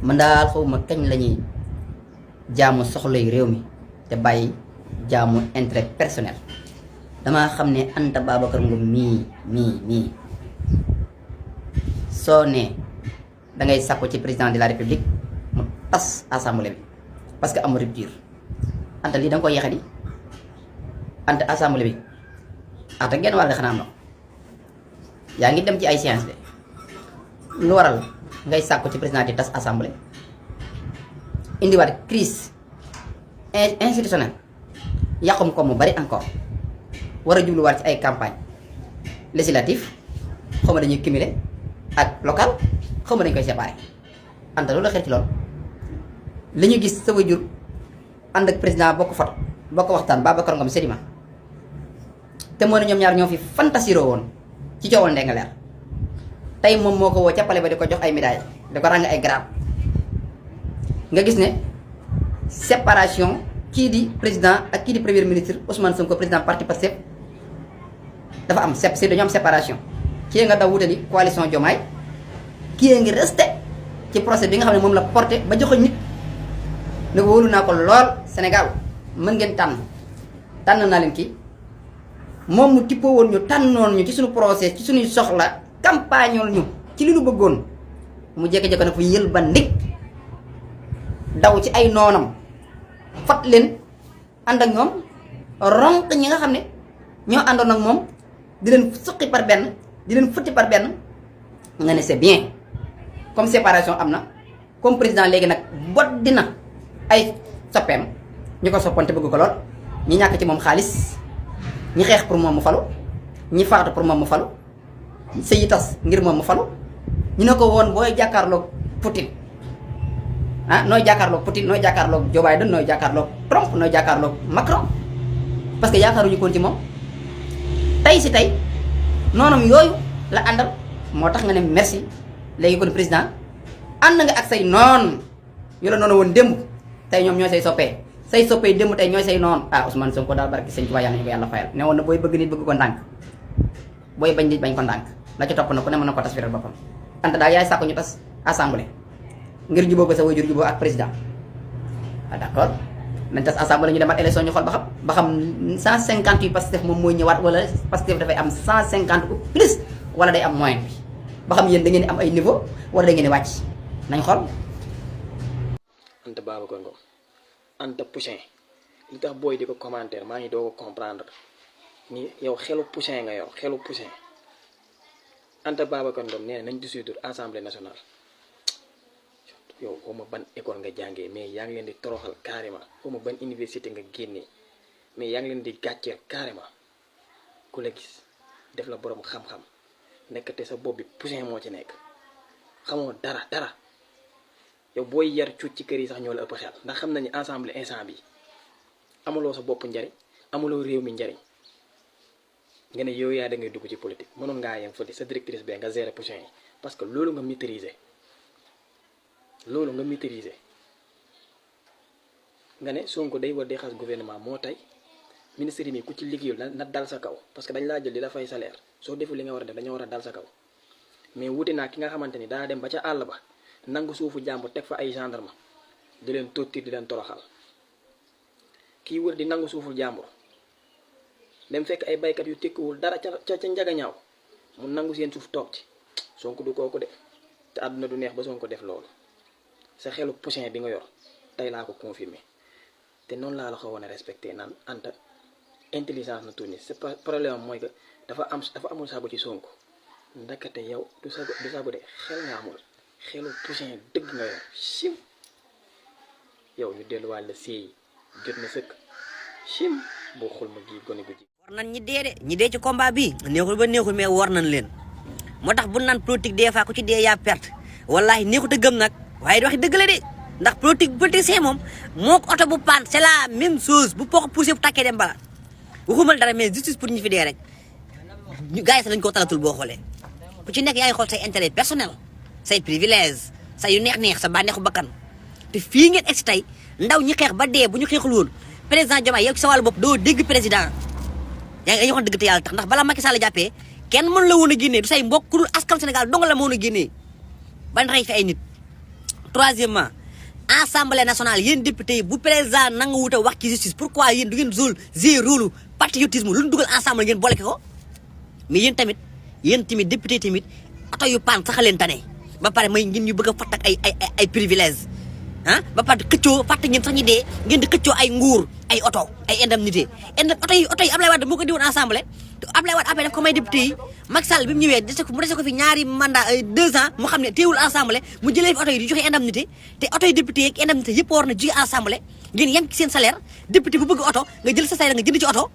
man daal xawma kañ la ñuy jaamu soxlay réew mi te bàyyi jaamu intérêt personnel. damaa xam ne Anta Babacar Ngom mii soo ne dangay sàkku ci président de la république mu tas assemblée bi parce que amul rupture. Anta lii da nga koy yexe di Anta assemblée bi ata genn wàll nga xanaa am na yaa ngi dem ci ay séance de lu waral ngay sàkku ci président di tas assemblée indiwaat crise institutionnelle yàqum ko mu bari encore war a jubluwaat ci ay campagne législative xaw ma dañuy cumuler ak local xaw ma dañ koy séparer. Anta loolu la xeet ci loolu li ñu gis sa wajur ànd ak président bokk foto bokk waxtaan Babacar Ngom Sedima te moo ne ñoom ñaar ñoo fi fantasiro woon ci coowal ndee nga leer tey moom moo ko woo ca palais ba di ko jox ay médailles di ko ràng ay grade nga gis ne séparation kii di président ak kii di premier ministre Ousmane Sonko président parti Pastef dafa am dañoo am séparation. kii nga daw wutali coalition Diomaye kii ngi resté ci procès bi nga xam ne moom la porté ba joxoñ nit ne ko wóolu naa ko lool Sénégal mën ngeen tànn naa leen kii moom mu tippoo woon ñu tànnoon ñu ci suñu procès ci suñuy soxla campagneol ñu ci li ñu bëggoon mu jékki-jékki nag fu yël ba ndig daw ci ay noonam fat leen ànd ak ñoom ronk ñi nga xam ne ñoo àndoon ak moom di leen suqi par benn di leen futti par benn nga ne c'est bien comme séparation am na comme président léegi nag bot dina ay soppeem ñu ko soppante bëgg ko lool ñi ñàkk ci moom xaalis ñi xeex pour moom mu falu ñi faatu pour moom mu falu sëyi tas ngir moom mu falu ñu ne ko woon booy jàkkaarloog Poutine nooy jàkkaarloog Poutine nooy jàkkaarloog Joe Biden nooy jàkkaarloog Trump nooy jàkkaarloog Macron parce que yaakaaruñu koon ci moom tey si tey noonam yooyu la àndal moo tax nga ne merci léegi kon président ànd nga ak say noon yu la noonu woon démb tey ñoom ñooy say soppee démb tey ñooy say noon Ousmane Sonko daal barki sëñ Tuubaa yàlla ñu ko yàlla fayal ne woon na booy bëgg nit bëgg ko ndànk booy bañ nit bañ ko ndànk la ci topp na ku ne mën na ko tas firal boppam. Anta daal yaay sàkku ñu tas assemblée ngir jubóo ko sa waajur jubóo ak président d'accord nañ tas assemblée ñu demaat élection ñu xool ba xam 150 yu Pastef moom mooy ñëwaat wala Pastef dafay am 150 ou plus wala day am moyen bi ba xam yéen da ngeen di am ay niveau wala da ngeen di wàcc nañ xool. Anta Babacar Ngom Anta Poussin li tax booy di ko commentaire maa ngi doo ko comprendre ni yow xelu Poussin nga yor xelu Poussin. Anta Babacar Ngom nee nañ dissoudre assemblée nationale yow xaw ma ban école nga jàngee mais yaa ngi leen di toroxal carrément xaw ma ban université nga génnee mais yaa ngi leen di gàcceel carrément ku la gis def la borom xam-xam nekkate sa bopp bi Poussin moo ci nekk xamoo dara yow booy yar cuut ci kër yi sax ñoo la ëpp xel ndax xam nañu ensemble instant bi amuloo sa bopp njariñ amuloo réew mi njariñ nga ne yow yaa da ngay dugg ci politique mënoon ngaa yem fële sa directrice bee nga gérer Poussin yi parce que loolu nga maîtriser nga ne Sonko day war di xas gouvernement moo tey ministre yi ku ci liggéeyul na dal sa kaw parce que dañ laa jël di la fay salaire soo deful li nga war a def dañoo war a dal sa kaw mais wuti naa ki nga xamante ni daa dem ba ca àll ba nangu suufu jàmbur teg fa ay gendarme di leen torture di leen toroxal kii wër di nangu suufu jàmbur dem fekk ay baykat yu tekkiwul dara ca njagañaaw mu nangu seen suuf toog ci Sonko du kooku de te àdduna du neex ba Sonko def loolu sa xelu Poussin bi nga yor tey laa ko confirmé te noonu laa la ko woon a respecté naan Anta intelligence na tourné c'est pas problème mooy que dafa amul sago ci Sonko ndakate yow du sago de xel nga amul xelu Poussin dëgg nga yor sim yow ñu delluwaat la séy jot na sëkk sim boo xul ma gi gone gu ji war nañ ñi dee ci combat bi neexul ba neexul mais war nañ leen moo tax bu naan politique des fois ku ci dee yaa perte wallahi neexut a gëm nag waaye waxi dëgg la de ndax politicien moom moo ko oto bu paan c'est la même chose bu poko poussé bu takkee dem bala waxumal dara mais justice pour ñu fi dee rek ñu gars yi sax dañ koo talatul boo xoolee ku ci nekk yaa ngi xool say intérêt personnel say privilège say yu neex sa bànneexu bakkan te fii ngeen egsi tey ndaw ñi xeex ba dee bu ñu xeexul woon président Diomaye yow ci sa wàllu bopp doo dégg président yaa ngi dañuy wax dëgg te yàlla tax ndax balaa Macky Sall jàppee kenn mën la woon a génnee du say mbokk ku dul askan Sénégal dong la ma woon a génnee bañ rey fi ay nit troisièmement assemblée nationale yéen député yi bu président nanga wut a wax ci justice pourquoi yéen du ngeen jouer rôle patriotisme lu ñu dugal ensemble ngeen boole ko mais yéen tamit député tamit oto yu paan sax leen tane ba pare may ngeen ñu bëgg a fatt ak ay privilèges ah ba pare xëccoo fàtte ngeen sax ñi dee ngeen di xëccoo ay nguur ay oto ay indemnité oto yi Ablaye Wade moo ko diwoon assemblée te Ablaye Wade après daf ko may député yi Macky Sall bi mu ñëwee mu dese ko fi ñaari mandat 2 ans mu xam ne teewul assemblée mu jëlee fi oto yi di joxe indemnité te oto yi député yeeg indemnité yëpp war na jóge assemblée ngeen yem ci seen salaire député bu bëgg oto nga jël sa salaire nga jënd ci oto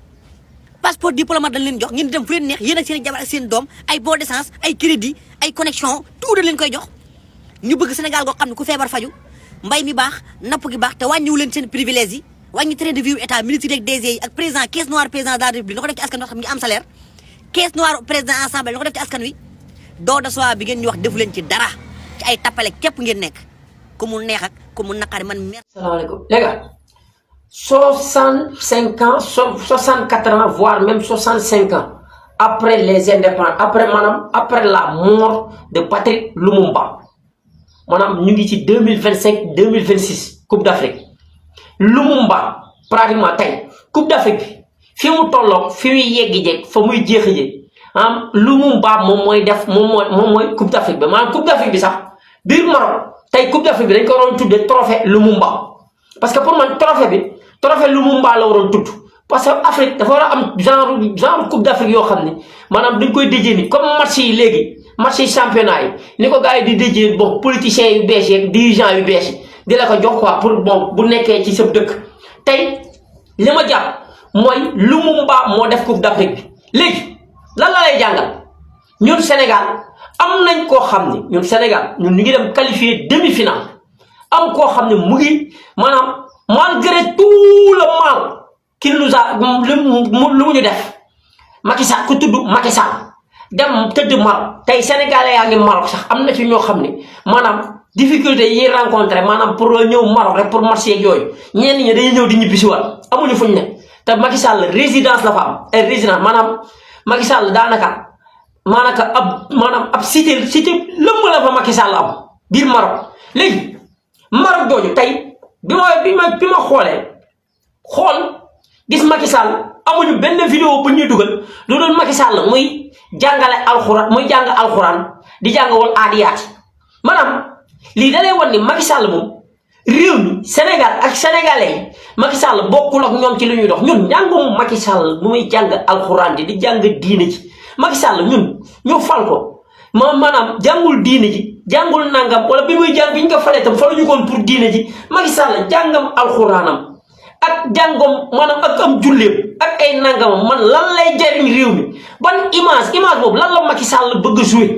passeport diplomate dañ leen jox ngeen di dem fu leen neex yéen ak seen jabar ak seen doom ay bon d'essence ay crédit ay connexion tout dañ leen koy jox ñu bëgg Sénégal goo xam ne ku feebar faju mbay mi baax napp gi baax te wàññiwu leen seen privilèges yi wàññi train de vivre état ministre yeeg DG yi ak président caisse noire président de la république na ko def ci askan wi xam ngi am salaire caisse noire président assemblée na ko def ci askan wi doo de soi bi ngeen ñu wax defu leen ci dara ci ay tappale képp ngeen nekk ku mu neex ak ku mu naqari man mer. Salaamaaleykum les gars 65 ans 64 ans voire même 65 ans après les indépendants après la mort de Patrice Lumumba maanaam ñu ngi ci 2025 2026 Coupe d'Afrique Lumumba pratiquement tey Coupe d'Afrique bi fi mu tolloog fi muy yeggi fa muy jeexi Lumumba moom mooy def moom mooy Coupe d'Afrique bi maanaam Coupe d'Afrique bi sax biir Maroc tey Coupe d'Afrique bi dañ ko waroon tuddee trophée Lumumba parce que pour man trophée Lumumba la waroon tudd parce que Afrique dafa war a am genre Coupe d'Afrique yoo xam ne maanaam dañ koy déjee ni comme match yi léegi match yi championnat yi ni ko gars yi di déjee bon politiciens yu bees yi ak dirigeants yu bees yi di la ko jox quoi pour bon bu nekkee ci sa dëkk tey li ma jàpp mooy Lumumba moo def Coupe d'Afrique bi léegi lan la lay jàngal ñun Sénégal am nañ koo xam ne ñun Sénégal ñun ñu ngi dem qualifier demi-finale am koo xam ne mu ngi maanaam malgré tout le mal qu'il nous a lu mu ñu def Macky Sall ku tudd Macky Sall dem tëdd Maroc tey sénégalais yaa ngi Maroc sax am na ci ñoo xam ne maanaam difficulté yi rencontré maanaam pour ñëw Maroc rek pour marché ak yooyu ñenn ñi dañuy ñëw di ñibbisiwaat amuñu fuñ ne te Macky Sall résidence la fa am ay résidence maanaam Macky Sall daanaka ab cité lëmb la fa Macky Sall am biir Maroc léegi Maroc jooju tey bi ma xool gis Macky Sall amuñu benn vidéo bu ñuy dugal lu doon Macky Sall muy jàngale alxuraan muy jàng alxuraan di jàng wal aadiyaat maanaam lii da lay wan ni Macky Sall moom réew mi Sénégal ak sénégalais yi Macky Sall bokkul ak ñoom ci lu ñuy dox ñun njàngum Macky Sall bu muy jàng alxuraan di jàng diine ji Macky Sall ñun ñu fal ko maanaam jàngul diine ji jàngul nangam wala bi muy jàng bi ñu ko falee tam faluñu koon pour diine ji Macky Sall jàngam alxuraanam ak jàngom maanaam ak am julleem ak ay nangamam man lan lay jariñ réew mi ban image boobu lan la Macky Sall bëgg a jouer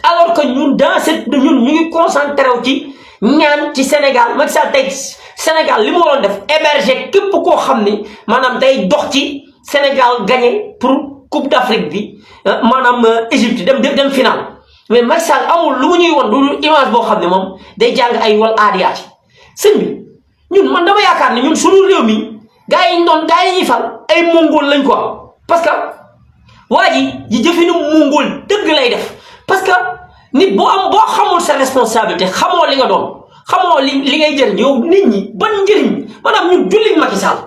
alors que ñun ñun ñu ngi concentré wu ci ñaan ci Sénégal Macky Sall tey Sénégal li mu waroon def héberger képp koo xam ni maanaam day dox ci Sénégal gagné pour Coupe d'Afrique bi maanaam Égypte dem final mais Macky Sall amul lu mu ñuy won lu image boo xam ne moom day jàng ay wal aadiyaat sëñ bi ñun man dama yaakaar ne ñun suñu réew mi gars yi ñuy fal ay mongol lañ quoi parce que waa ji jëfinu mongol dëgg lay def parce que nit boo xamul sa responsabilité xamoo li nga doon xamoo li ngay jëriñ yow nit ñi ban njëriñ maanaam ñun jullit Macky Sall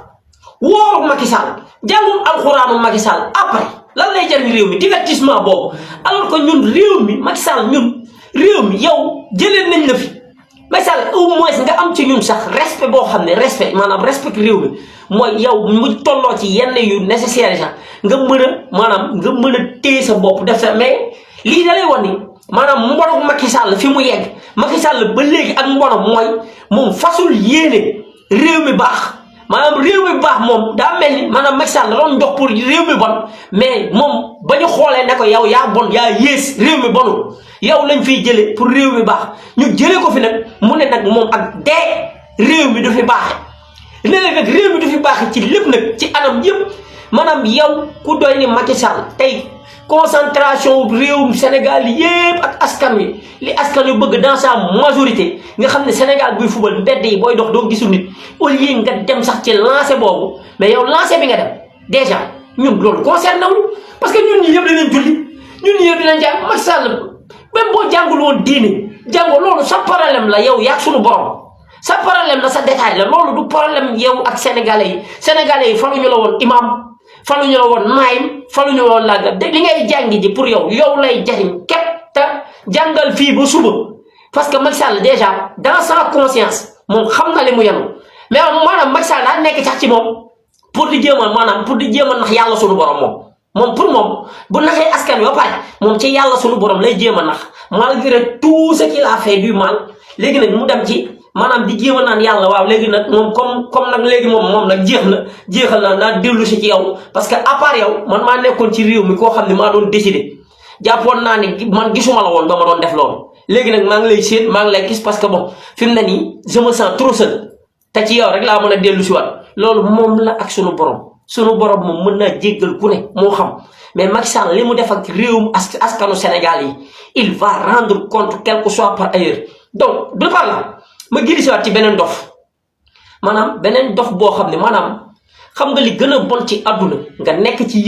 wóoru Macky Sall jàngum alxuraanu Macky Sall après lan lay jëriñ réew mi divertissement boobu alors que ñun réew mi Macky Sall ñun réew mi yow jëlee nañ la fi Macky Sall au moins nga am ci ñun sax respect boo xam ne respect maanaam respect réew mi mooy yow mu tolloo ci yenn yu nécessaire sax nga mën a téye sa bopp def sa mais lii da lay wan ni maanaam mbonok Macky Sall fi mu yegg Macky Sall ba léegi ak mbonok mooy moom fasul yéene réew mi baax maanaam réew mi baax moom daa mel ni maanaam Macky Sall doon jox pour réew mi bon mais moom ba ñu xoolee ne ko yow yaa bon yaa yées réew mi bonul yow lañ fiy jëlee pour réew mi baax ñu jëlee ko fi nag mu ne nag moom ak dee réew mi du fi baaxe léeg-léeg nag réew mi du fi baaxe ci lépp nag ci anam yëpp maanaam yow ku doy ni Macky Sall tey concentration réewum Sénégal yépp ak askan wi li askan wi bëgg dans sa majorité nga xam ne Sénégal buy fubal mbedd yi booy dox doo gisul nit au lieu nga dem sax ci lancé boobu mais yow lancé bi nga dem déjà ñun loolu concerné wuñu parce que ñun ñi yëpp dinañ julli ñun ñi yëpp dinañ jàng Macky Sall même boo jàngul woon diine jàngoo loolu sa problème la yow yaa suñu borom sa problème la sa détail la loolu du problème yow ak sénégalais yi faluñu la woon imam faluñu la woon naayim faluñu la woon laaga de li ngay jàngi ji pour yow lay jariñ képp te jàngal fii ba suba parce que Macky Sall déjà dans sa conscience moom xam na li mu yenu mais maanaam Macky Sall daa nekk sax ci moom pour di jéem a nax yàlla suñu borom moom pour moom bu naxee askan wi ba pare moom ci yàlla suñu borom lay jéem a nax malgré tout ce qu'il a fait du mal léegi nag mu dem ci maanaam di jéem a naan yàlla waaw léegi nag moom comme nag léegi moom nag jeexal na naa dellu si ci yow parce que à part yow man maa nekkoon ci réew mi koo xam ne maa doon décider jàppoon naa ne man gisuma la woon ba ma doon def loolu léegi nag maa ngi lay séen maa ngi lay gis parce que bon fi mu ne nii je me sens trop seul te ci yow rek laa mën a dellu si waat loolu moom la ak sunu borom moom mën naa jéggal ku ne moo xam mais Macky Sall li mu def ak réewum askanu Sénégal yi il va rendre compte quel que soit par ailleurs donc de par là ma giri si waat ci beneen dof maanaam beneen dof boo xam ne maanaam xam nga li gën a bon ci àdduna nga nekk ci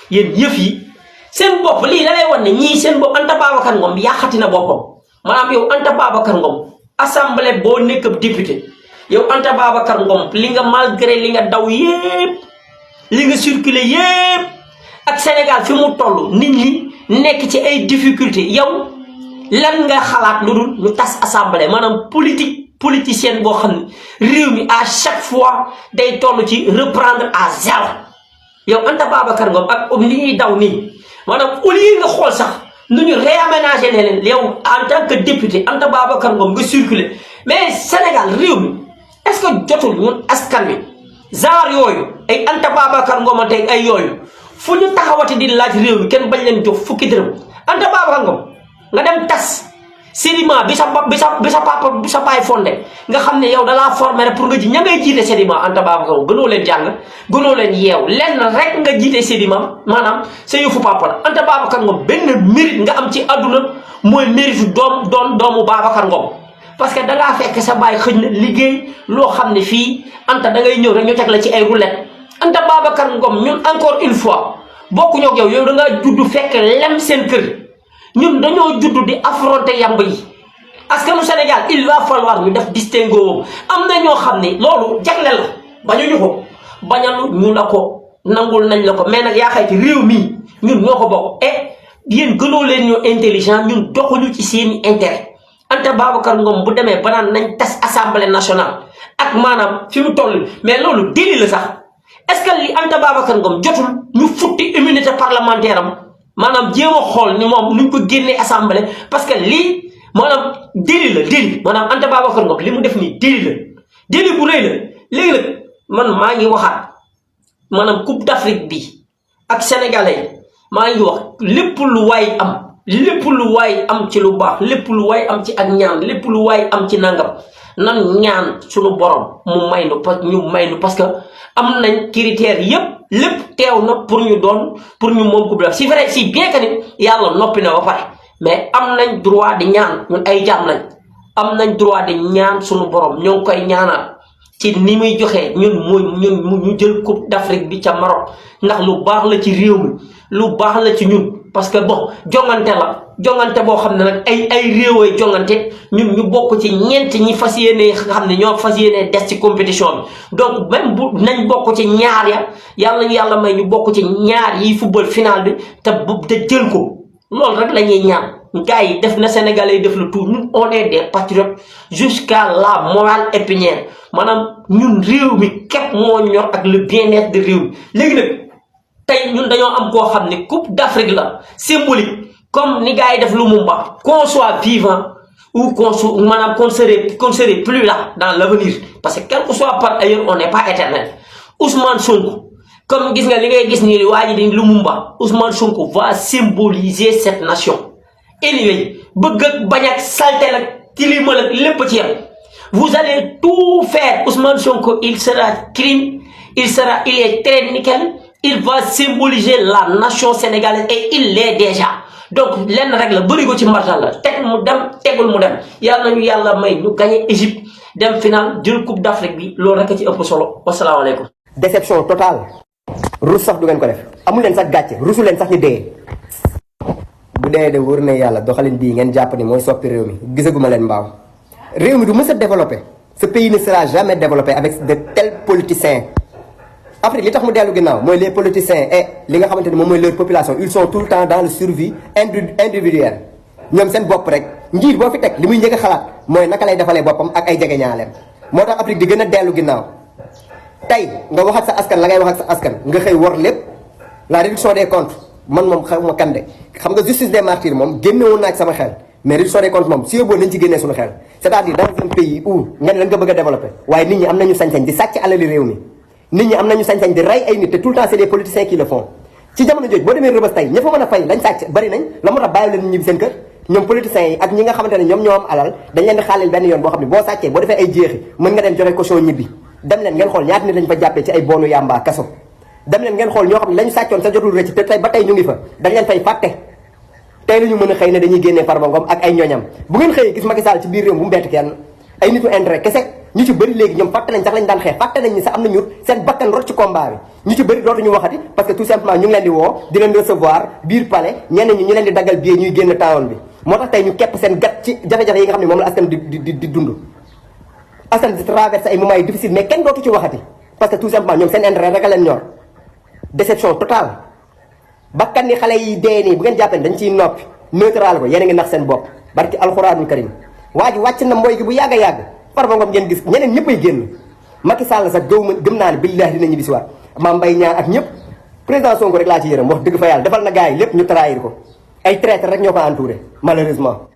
yéen yëf yi seen bopp lii da lay wan ne ñii seen bopp Anta Babacar Ngom yàqati na boppam maanaam yow Anta Babacar Ngom assemblée boo nekk ab député yow Anta Babacar Ngom li nga malgré li nga daw yépp li nga circulé yépp ak Sénégal fi mu toll nit ñi nekk ci ay difficulté yow lan nga xalaat lu dul ñu tas assemblée maanaam politicienne boo xam ne réew mi à chaque fois day toll ci reprendre à zéro yow Anta Babacar Ngom ak li ñuy daw nii maanaam au lieu nga xool sax nu ñu réaménager ne leen yow en tant que député Anta Babacar Ngom nga circulé mais Sénégal réew mi est-ce que jotul ñun askan wi genre yooyu ay Anta Babacar Ngom teg ay yooyu fu ñu taxawati di laaj réew mi kenn bañ leen jox fukki dërëm Anta Babacar Ngom nga dem tas sédiment bi sa papa bi sa baay fondé nga xam ne yow dalaa formé rek pour nga ji ña ngay jiite sédiment Anta Babacar Ngom gënoo leen jàng gënoo leen yeew lenn rek nga jiite sédiment maanaam sa yëfu papa la Anta Babacar Ngom benn mérite nga am ci àdduna mooy mérite doomu Babacar Ngom parce que dangaa fekk sa baay xëj na liggéey loo xam ne fii Anta da ngay ñëw rek ñu teg la ci ay roulette Anta Babacar Ngom ñun encore une fois bokkuñu ak yow dangaa judd fekk lem seen kër ñun dañoo judd di affronter yamb yi askanu Sénégal il va falloir ñu def distinguo am na ñoo xam ne loolu jagleel la bañuñu ko bañalu ñu la ko nangul nañ la ko mais nag yaa xayti réew mii ñun ñoo ko bokk et yéen gënoo leen ñoo intelligent ñun doxuñu ci seeni intérêt Anta Babacar Ngom bu demee ba naan nañ tas assemblée nationale ak maanaam fi mu toll mais loolu déli la sax est-ce que li Anta Babacar Ngom jotul ñu futti immunité parlementaire am maanaam jéem a xool ni moom nuñ ko génnee assemblée parce que lii maanaam déli maanaam Anta Babacar Ngom li mu def nii déli bu rëy la léegi nag man maa ngi waxaat maanaam coupe d'Afrique bi ak sénégalais maa ngi wax lépp lu waay am ci lu baax lépp lu waay am ci ak ñaan lépp lu waay am ci nangam nan ñaan suñu borom mu may nu parce que am nañ critères yépp lépp teew na pour ñu moom coupe d'Afrique c'est vrai si bien que ni yàlla noppi na ba pare mais am nañ droit di ñaan ñun ay jaam lañ am nañ droit di ñaan suñu borom ñoo ngi koy ñaanal ci ni muy joxee ñu jël coupe d'Afrique bi ca Maroc ndax lu baax la ci réew mi lu baax la ci ñun parce que bon jongante boo xam ne nag ay réewooy jongante ñun ñu bokk ci ñeent ñi fas yéene xam ne ñoo fas yéene des ci compétition bi donc même bu nañ bokk ci ñaar yàlla may ñu bokk ci ñaar yi football final bi te jël ko loolu rek la ñuy ñaan gars yi def na Sénégalais yi def le tout ñun on est des patriotes jusqu'à la moelle épinière maanaam ñun réew mi képp moo ñor ak le bien-être de réew mi léegi nag tey ñun dañoo am koo xam ne coupe d'Afrique la symbolique comme ni gars yi def Lumumba qu'on soit vivant ou qu'on serait plus là dans l'avenir parce que quel que soit par ailleurs on n'est pas éternel Ousmane Sonko comme gis nga li ngay gis nii waa ji di Lumumba Ousmane Sonko va symboliser cette nation anyway bëgg ak bañ ak saltel ak tilimal ak lépp ci yam vous allez tout faire Ousmane Sonko il est très nickel il va symboliser la nation sénégalaise et il l'est déjà donc lenn rek la bëri ko ci mbartal la teg mu dem tegul mu dem yàlla nañu yàlla may ñu gagné Égypte dem final jël coupe d'Afrique bi loolu rek a ci ëpp solo wasalaamaaleykum. déception totale rus sax du ngeen ko def amul leen sax gàcce rusu leen sax ñu dee bu dee de wóor na yàlla doxalin bii ngeen jàpp ni mooy soppi réew mi gisaguma leen mbaaw réew mi du mës a développé ce pays ne sera jamais développé avec de tels politiciens. Afrique li tax mu dellu ginnaaw mooy les politiciens et li nga xamante ni moom mooy leur population ils sont tout le temps dans le survie individuelle ñoom seen bopp rek njiit boo fi teg li muy njëkk a xalaat mooy naka lay defalee boppam ak ay jegeñaaleem moo tax Afrique di gën a dellu ginnaaw tey nga wax ak sa askan la ngay wax ak sa askan nga xëy war lépp la réduction des comptes man moom xam ma kande xam nga justice des martyrs moom génne woon naa ak sama xel mais réduction des comptes moom si yóbboo nañ ci génnee suñu xel c'est-à-dire dans un pays où nga ne da nga bëgg a développé waaye nit ñi am nañu sañ-sañ di sàcc alali réew mi nit ñi am nañu sañ-sañ di rey ay nit te tout le temps c'est des politiciens qui le font ci jamono jooju boo demee Rebeuss tey ña fa mën a fay lañ sàcc bari nañ la moo tax bàyyi leen ñibbi seen kër ñoom politiciens yi ak ñi nga xamante ne ñoom ñoo am alal dañ leen di xaalil benn yoon boo xam ne boo sàccee boo defee ay jeexi mën nga dem joxe caution ñibbi dem leen ngeen xool ñaata nit lañ fa jàppee ci ay boonu yàmbaa kaso dem leen ngeen xool ñoo xam ne lañu sàccoon sa jotul rëcc te tey ba tey ñu ngi fa dañ leen fay fàtte tey la ñu mën a xëy ne dañuy génnee Farba Ngom ak ay ñooñam bu ngeen xëyee gis Macky Sall ci biir réew bu mu bett kenn ay nitu intérêt kese ñu ci bëri léegi ñoom fàtte nañ sax lañ daan xeex fàtte nañ ni sax am nañu seen bakkan rot ci combat bi ñu ci bëri dootuñu waxati parce que tout simplement ñu ngi leen di woo di leen recevoir biir palais ñenn ñi ñu leen di daggal billet ñuy génn town bi moo tax tey ñu kepp seen gat ci jafe-jafe yi nga xam ne moom la askan di dund askan di traversé ay moments yu difficile mais kenn dootu ci waxati parce que tout simplement ñoom seen intérêt rek a leen ñor déception totale bakkan ni xale yi dee nii bu ngeen jàppee dañ ciy noppi neutral ko yéen a ngi nax seen bopp barki alxuraanul karim waa ji wàcc na mboy gi bu yàgg a yàgg Farba Ngom ngeen gis ñeneen ñëpp ay génn Macky Sall sax gëm naa ne billahi dina ñibbi si waat Mame Mbaye Niang ak ñëpp président Sonko rek laa ci yërëm wax dëgg fa yàlla defal na gars yi lépp ñu trahir ko ay traître rek ñoo ko entouré malheureusement